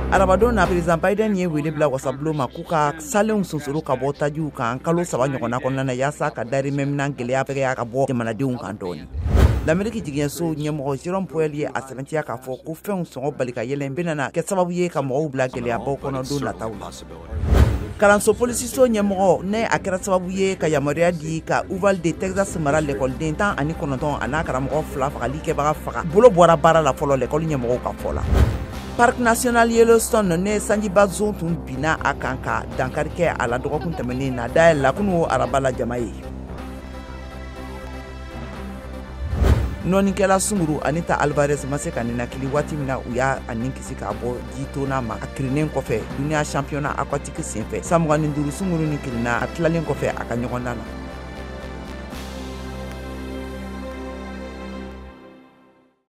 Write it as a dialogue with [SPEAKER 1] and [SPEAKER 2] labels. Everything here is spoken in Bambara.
[SPEAKER 1] Arabadon na, président Biden ye wele bila wasabulon ma k'u ka salenw sonsoro ka bɔ tajiw kan kalo 3 ɲɔgɔnna kɔnɔna na, yaasa ka dahirimɛminan gɛlɛya fɛgɛya ka bɔ jamanadenw kan dɔɔni. Lamɛriki jigiɲɛso ɲɛmɔgɔ Jerome Powell ye a sɛbɛntiya k'a fɔ ko fɛnw sɔngɔ bali ka yɛlɛn bɛna kɛ sababu ye ka mɔgɔw bila gɛlɛyabaw kɔnɔ don nataw la. Kalanso polisiso ɲɛmɔgɔ ne a kɛra sababu ye ka yamaruya di ka Uvalde Texas mara lɛkɔliden 19 a n'a karamɔgɔ 2 fagali kɛbaga faga bolo bɔra baara la fɔlɔ lɛkɔli ɲɛmɔgɔw ka fɔ la. Parc National Yellowstone ne sanjiba zon tun binna a kan ka dankari kɛ a la dɔgɔkun tɛmɛnen na, dayɛlɛla kunun araba la jama ye. Nɔnikɛla sunguru Anita Alvarez ma se ka ninakili waati min na u y'a nin kisi k'a bɔ jitonna ma a kirinnen kɔfɛ duniya championnat aquatique senfɛ. San 25 sunguru ni kirinna a tilalen kɔfɛ a ka ɲɔgɔndan na.